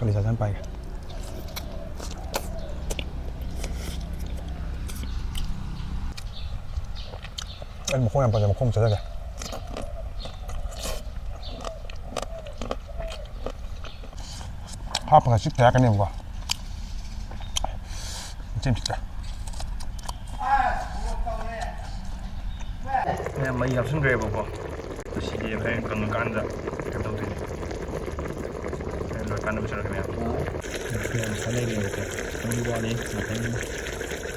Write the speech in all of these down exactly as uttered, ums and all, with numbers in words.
ꯀꯂꯤ ꯆꯥꯖꯥꯟ ꯄꯥꯏꯒꯦ꯫ ꯑꯩ ꯃꯈꯣꯡ ꯌꯥꯝ ꯄꯥꯝꯖꯩ, ꯃꯈꯣꯡ ꯆꯥꯖꯒꯦ꯫ ꯍꯥꯞꯄꯒ ꯆꯤꯛꯇ ꯌꯥꯛꯀꯅꯦꯕꯀꯣ꯫ ꯃꯆꯦꯠ ꯃꯆꯦꯠ ꯆꯥꯏ꯫ ꯃꯌꯥꯝ ꯃꯍꯤ ꯍꯥꯞꯆꯤꯟꯈ꯭ꯔꯦꯕꯀꯣ꯫ ꯑꯁꯤꯗꯤ ꯍꯣꯔꯦꯟ ꯀꯪꯉꯀꯥꯟꯗ ꯀꯩꯅꯣ ꯇꯧꯗꯣꯏꯅꯦ꯫ ꯍꯣꯔꯦꯟ ꯂꯣꯏꯔꯀꯥꯟꯗ ꯄꯨꯖꯔꯛꯀꯦ ꯃꯌꯥꯝ꯫ ꯌꯥꯝ ꯁꯥꯟꯅꯩꯅꯦꯕꯀꯣ꯫ ꯈꯤꯇꯪꯗꯤ ꯋꯥꯠꯂꯤ꯫ ꯉꯥꯛꯇꯪ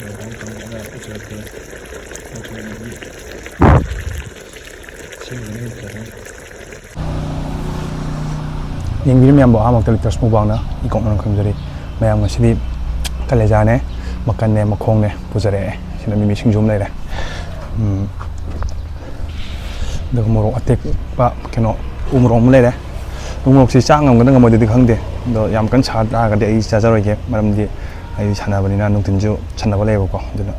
ꯂꯣꯏꯔꯀꯥꯟꯗ ꯀꯪꯉꯀꯥꯟꯗ ꯄꯨꯖꯔꯛꯀꯦ꯫ ꯅꯠꯇ꯭ꯔꯒꯗꯤ ꯁꯤꯒꯨꯝꯕꯅ ꯍꯦꯟꯅ ꯐꯖꯅꯤ꯫ ꯌꯦꯡꯕꯤꯔꯤ ꯃꯌꯥꯝꯕꯨ ꯑꯍꯥꯟꯕꯃꯛꯇ ꯂꯤꯇꯔꯁ ꯃꯨꯛꯕꯥꯡꯅ ꯏꯀꯣꯛ ꯃꯅꯨꯡ ꯈꯪꯖꯔꯤ꯫ ꯃꯌꯥꯝ ꯉꯁꯤꯗꯤ ꯀꯂꯦꯖꯥꯅꯦ, ꯃꯀꯟꯅꯦ, ꯃꯈꯣꯡꯅꯦ ꯄꯨꯖꯔꯛꯑꯦ꯫ ꯁꯤꯅ ꯃꯤꯃꯤ ꯁꯤꯡꯖꯨ ꯑꯃ ꯂꯩꯔꯦ꯫ ꯎꯝ꯫ ꯑꯗꯨꯒ ꯃꯣꯔꯣꯛ ꯑꯇꯦꯛꯄ, ꯀꯩꯅꯣ, ꯎ ꯃꯣꯔꯣꯛ ꯑꯃ ꯂꯩꯔꯦ꯫ ꯎ ꯃꯣꯔꯣꯛꯁꯤ ꯆꯥ ꯉꯝꯒꯗ꯭ꯔꯥ ꯉꯝꯃꯣꯏꯗ꯭ꯔꯗꯤ ꯈꯪꯗꯦ, ꯑꯗꯣ ꯌꯥꯝ ꯀꯟꯅ ꯁꯥ ꯇꯥꯔꯒꯗꯤ ꯑꯩ ꯆꯥꯖꯔꯣꯏꯒꯦ, ꯃꯔꯝꯗꯤ ꯑꯩ ꯁꯥꯟꯅꯕꯅꯤꯅ, ꯅꯨꯡꯊꯤꯟꯁꯨ ꯁꯥꯟꯅꯕ ꯂꯩꯌꯦꯕꯀꯣ꯫ ꯑꯗꯨꯅ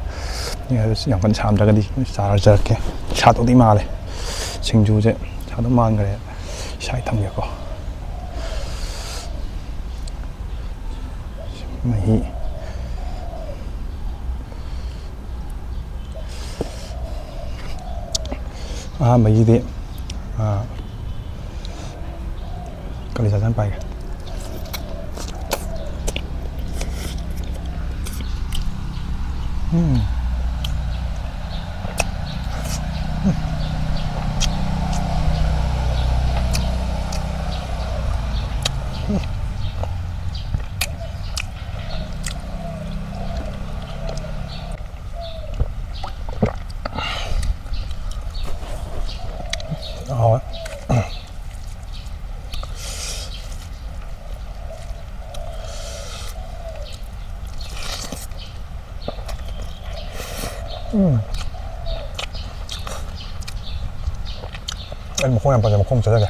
ꯌꯥꯝ ꯀꯟꯅ ꯁꯥꯔꯝꯗ꯭ꯔꯒꯗꯤ ꯆꯥꯔꯖꯔꯛꯀꯦ꯫ ꯁꯥꯗꯧꯗꯤ ꯃꯥꯜꯂꯦ ꯁꯤꯡꯖꯨꯁꯦ, ꯁꯥꯗꯧ ꯃꯥꯟꯈ꯭ꯔꯦ꯫ ꯏꯁꯥ ꯊꯝꯒꯦꯀꯣ꯫ ꯃꯍꯤ꯫ ꯑꯍꯥꯟꯕꯒꯤꯗꯤ, ꯑꯥ, ꯀꯂꯤ ꯆꯥꯖꯥꯟ ꯄꯥꯏꯒꯦ꯫ ꯎꯝ꯫ ꯍꯥꯎꯋꯦ꯫ ꯎꯝ꯫ ꯑꯩ ꯃꯈꯣꯡ ꯌꯥꯝ ꯄꯥꯝꯖꯩ, ꯃꯈꯣꯡ ꯆꯥꯖꯒꯦ꯫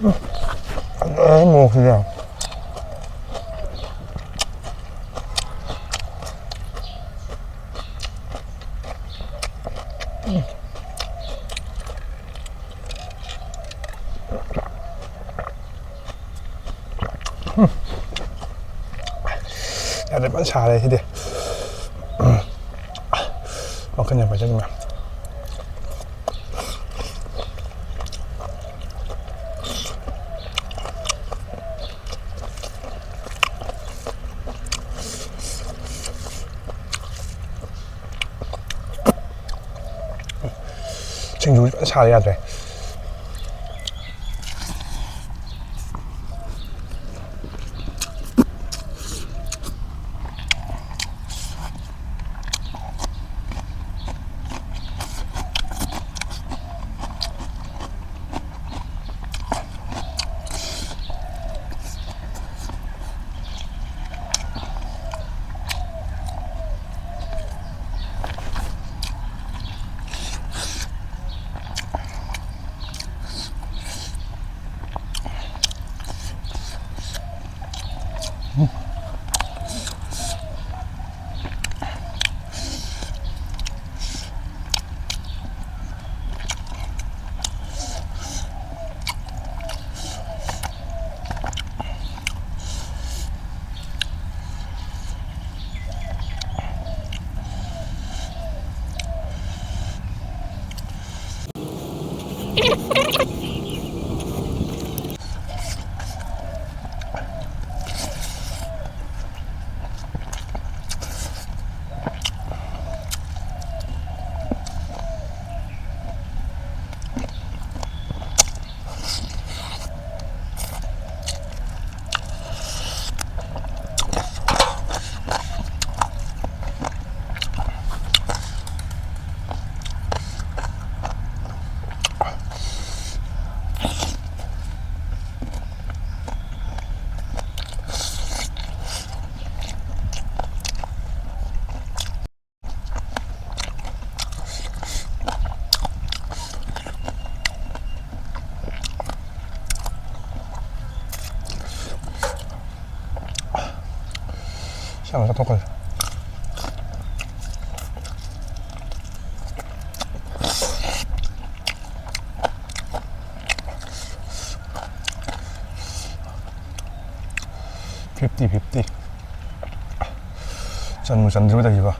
ꯃꯣꯔꯣꯛꯁꯤꯗꯤ꯫ ꯌꯥꯗ꯭ꯔꯦ, ꯐꯖꯅ ꯁꯥꯔꯦ ꯁꯤꯗꯤ꯫ ꯋꯥꯈꯜ ꯌꯥꯝ ꯐꯖꯅ꯫ ꯁꯤꯡꯖꯨꯁꯤ ꯐꯖꯅ ꯁꯥꯗ ꯌꯥꯗ꯭ꯔꯦ꯫ ꯆꯥꯊꯣꯛꯈ꯭ꯔꯁꯦ꯫ Fifty fifty. ꯆꯟꯕꯨ ꯆꯟꯗ꯭ꯔꯤꯕ ꯇꯧꯔꯤꯁꯤꯕꯣ꯫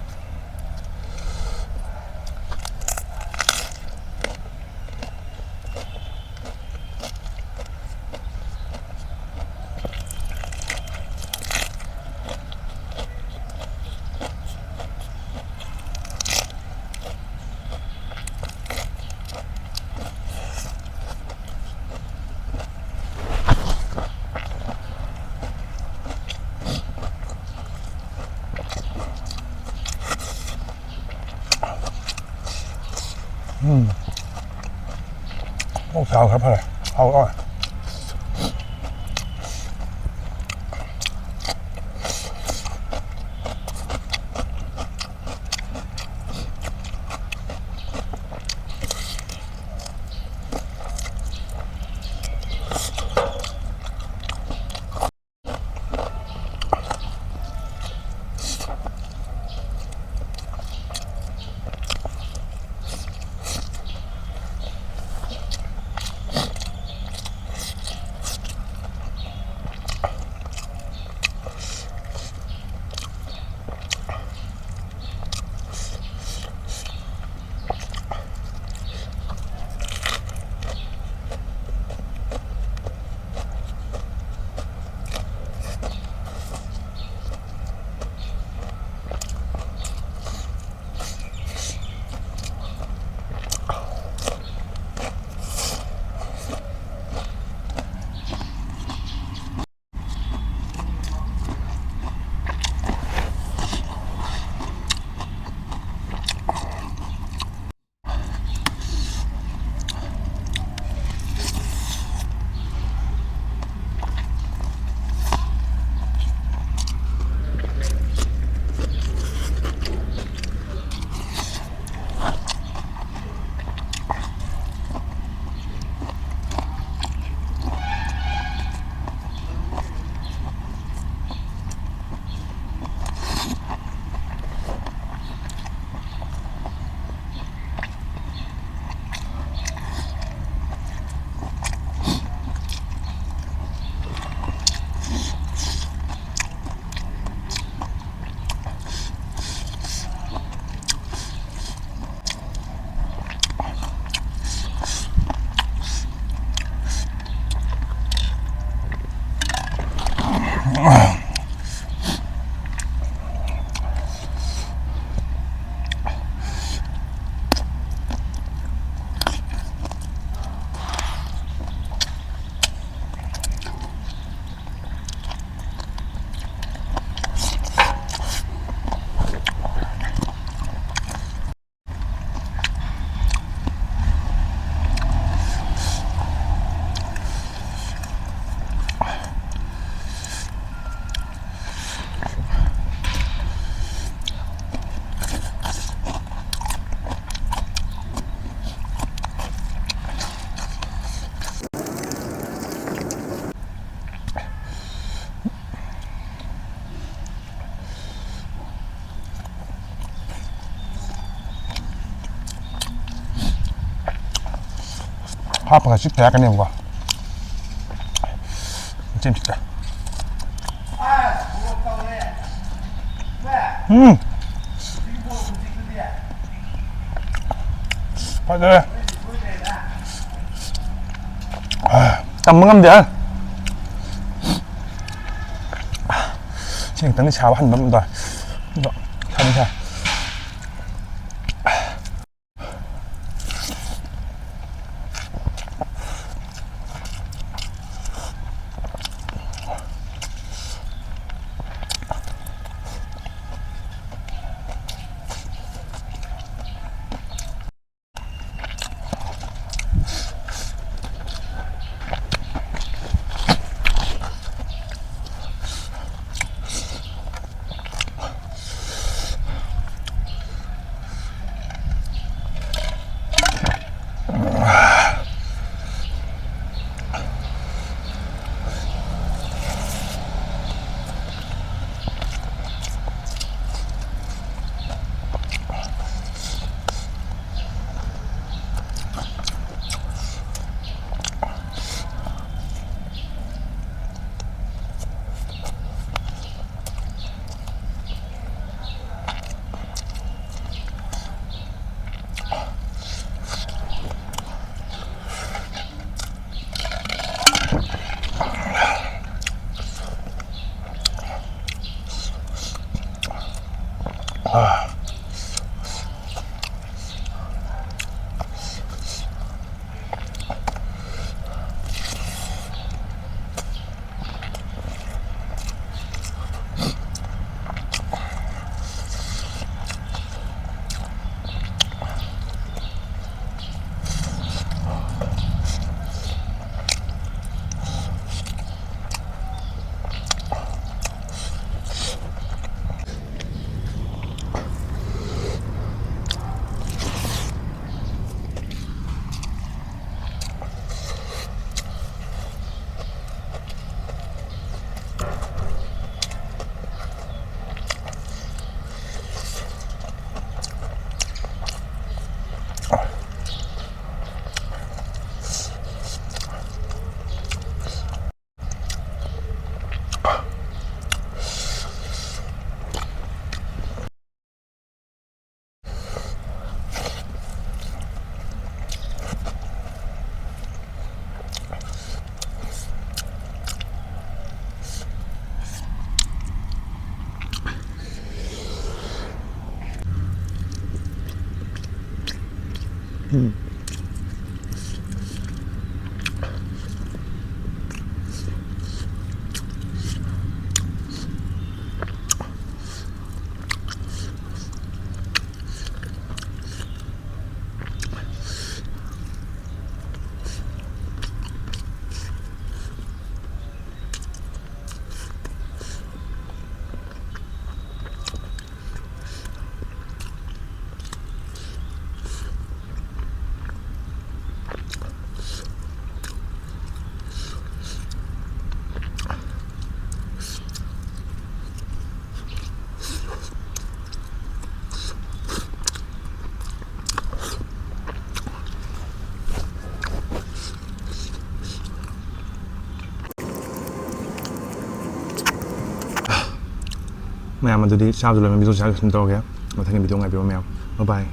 ꯎꯝ꯫ ꯑꯣꯛ ꯁꯥ ꯈꯔ ꯐꯔꯦ꯫ ꯍꯥꯎ, ꯍꯥꯎꯋꯦ꯫ ꯍꯥꯞꯄꯒ ꯆꯤꯛꯇ ꯌꯥꯀꯅꯦꯕꯀꯣ꯫ ꯃꯆꯦꯝ ꯆꯤꯛꯇ꯫ ꯎꯝ꯫ ꯐꯖꯔꯦ꯫ ꯇꯝꯕ ꯉꯝꯗꯦ꯫ ꯁꯤ ꯈꯤꯇꯪꯗꯤ ꯁꯥꯕ ꯍꯟꯕ ꯑꯃ ꯇꯧꯔꯦ꯫ ꯑꯗꯣ ꯁꯥꯗꯤ ꯁꯥꯏ꯫ ꯃꯌꯥꯝ ꯑꯗꯨꯗꯤ ꯆꯥꯕꯗ ꯂꯣꯏꯅ ꯚꯤꯗꯤꯑꯣ ꯁꯤꯗ ꯂꯣꯏꯁꯤꯟ ꯇꯧꯔꯒꯦ꯫ ꯃꯊꯪꯒꯤ ꯚꯤꯗꯤꯑꯣ ꯉꯥꯏꯕꯤꯔꯣ ꯃꯌꯥꯝ꯫ Bye bye꯫